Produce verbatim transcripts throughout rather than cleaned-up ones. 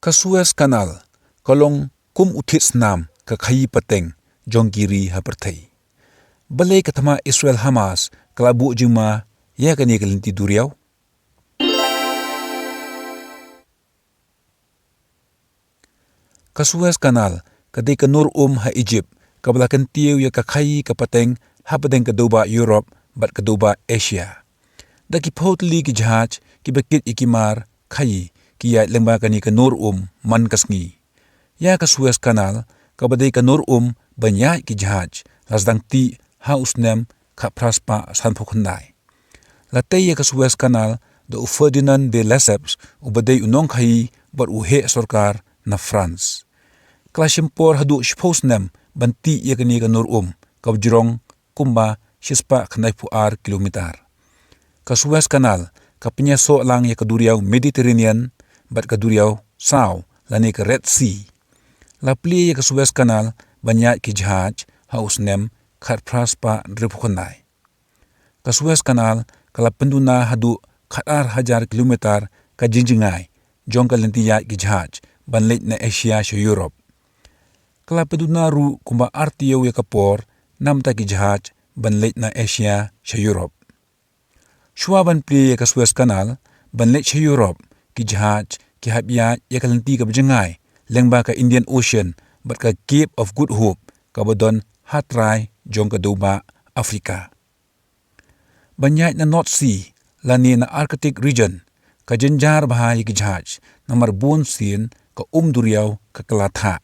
Ka Suez Canal ka long kum u thied snam ka khaii pateng jong ki ri ha pyrthei. Balei ka thma Israel Hamas ka la buh jingma ïa kane ka lynti duriaw? Ka Suez Canal ka dei ka nur um ha Egypt kaba la kyntiew ïa ka khaii ka pateng hapdeng ka dewbah Europe bad ka dewbah Asia. Da ki phew tylli ki jahaj kiba kit ïa ki mar khaii ki ïaid lyngba kane ka nur um man ka sngi. Ïa ka Suez Canal kaba dei ka nur um ban ïaid ki jahaj la sdang tih ha u snem khatphra spah sanphew khyndai. La tei ïa ka Suez Canal da u Ferdinand de Lesseps uba dei u nongkhaii bad u heh sorkar na France. Ka la shim por haduh shiphew snem ban tih ïa kane ka nur um kaba jrong kumba shispah khyndaiphew ar kilometer. Ka Suez Canal ka pynïasoh lang ïa ka duriaw Mediterranean bad ka duriaw Saw lane ka Red Sea. La plie ïa ka Suez Canal ban ïaid ki jahaj ha u snem khatphra spah hynriewphew khyndai. Ka Suez Canal ka la pynduna haduh khatar hajar kilometer ka jingjngai jong ka lynti ïaid ki jahaj ban leit na Asia sha Europe. Ka la pynduna ruh kumba ar taïew ïa ka por namar ki jahaj ban leit na Asia sha Europe. Shuwa ban plie ïa ka Suez Canal ban leit sha Europe, ki jahaj ki hap ïaid ïa ka lynti kaba jngai lyngba ka Indian Ocean bad ka Cape of Good Hope kaba don ha trai jong ka dewbah Africa. Ban ïaid na North Sea lane na Arctic region ka jynjar bha ïa ki jahaj namar bun sien ka um duriaw ka kylla thah.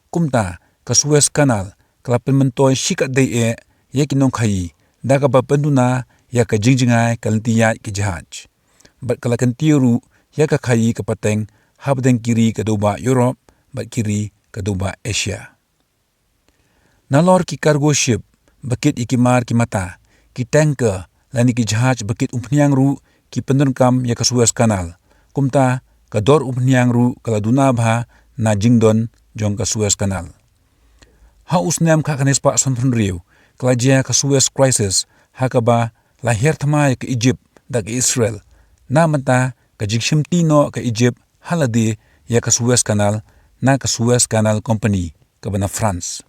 Kumta ka Suez Canal ka la pynmyntoi shikatdei eh ïa ki nongkhaii da kaba pynduna ïa ka jingjngai ka lynti ïaid ki jahaj. Bad ka la kyntiew ruh ïa ka khaii ka pateng hapdeng ki ri ka dewbah Europe bad ki ri ka dewbah Asia. Nalor ki cargo ship ba kit ïa ki mar ki mata, ki tanker lane ki jahaj ba kit umphniang ruh ki pyndonkam ïa ka Suez Canal. Kumta ka dor umphniang ruh ka la duna bha na jingdon jong ka Suez Canal. Ha u snem khatkhyndai spah sanphew hynriew ka la jia ka Suez Crisis ha kaba la hiar thma ïa ka Egypt da ka Israel. Na mynta ka jingshimti noh ka Egypt ha lade ïa ka Suez Canal na ka Suez Canal Company kaba na France.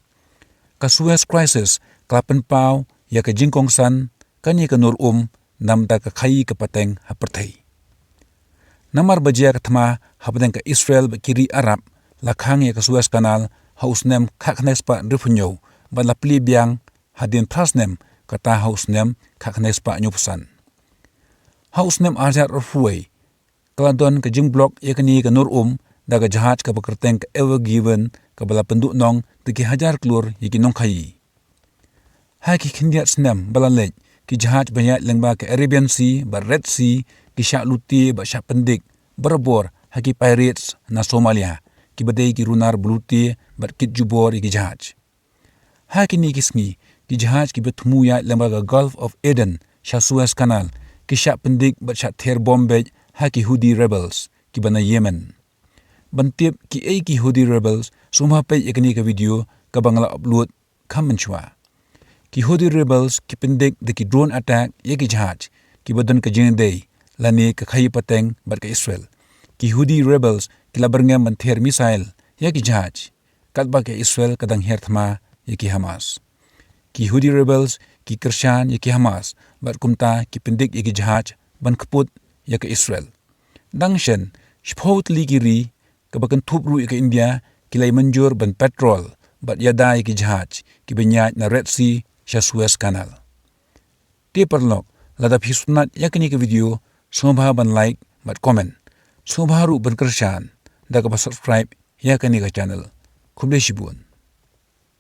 Ka Suez Crisis ka la pynpaw ïa ka jingkongsan kane ka nur um namar ka khaii ka pateng ha pyrthei. Namar ba jia ka thma hapdeng ka Israel bad ki ri Arab la khang ïa ka Suez Canal ha u snem khatkhyndai spah hynriewphew hynñiew bad la plie biang hadien phra snem kata ha u snem khatkhyndai spah hynñiewphew san. Ha u snem arhajar arphew wei ka la don ka jingblok ïa kane ka nur um da ka jahaj kaba kyrteng ka Ever Given kaba la pynduhnong da ki hajar klur ïa ki nongkhaii. Ha ki khyndiat snem ba la leit ki jahaj ba ïaid lyngba ka Arabian Sea bad Red Sea ki shah lute bad shah pyndik barabor ha ki pirates na Somalia kiba dei ki runar ba lute bad kit jubor ïa ki jahaj. Ha kine ki sngi ki jahaj kiba thmu ïaid lyngba ka Gulf of Aden sha Suez Canal ki shah pyndik bad shah ther bom beit ha ki Houthi rebels kiba na Yemen. Ban tip kiei ki Houthi rebels sngewbha peit ïa kane ka video kaba nga la upload kham mynshuwa. Ki Houthi rebels ki pyndik da ki drone attack ïa ki jahaj kiba don ka jingïadei lane ka khaii pateng bad ka Israel. Ki Houthi rebels ki la byrngem ban ther missile ïa ki jahaj katba ka Israel ka dang hiar thma ïa ki Hamas. Ki Houthi rebels ki kyrshan ïa ki Hamas bad kumta ki pyndik ïa ki jahaj ban kput ïa ka Israel. Dang shen shiphew tylli ki ri kaba kynthup ruh ïa ka India ki la ïa mynjur ban patrol bad ïada ïa ki jahaj kiba ïaid na Red Sea sha Suez Canal. Te paralok, lada phi sngewtynnat ïa kane ka video sngewbha ban like bad comment. Sngewbha ruh ban kyrshan da kaba subscribe ïa kane ka channel. Khublei shibun.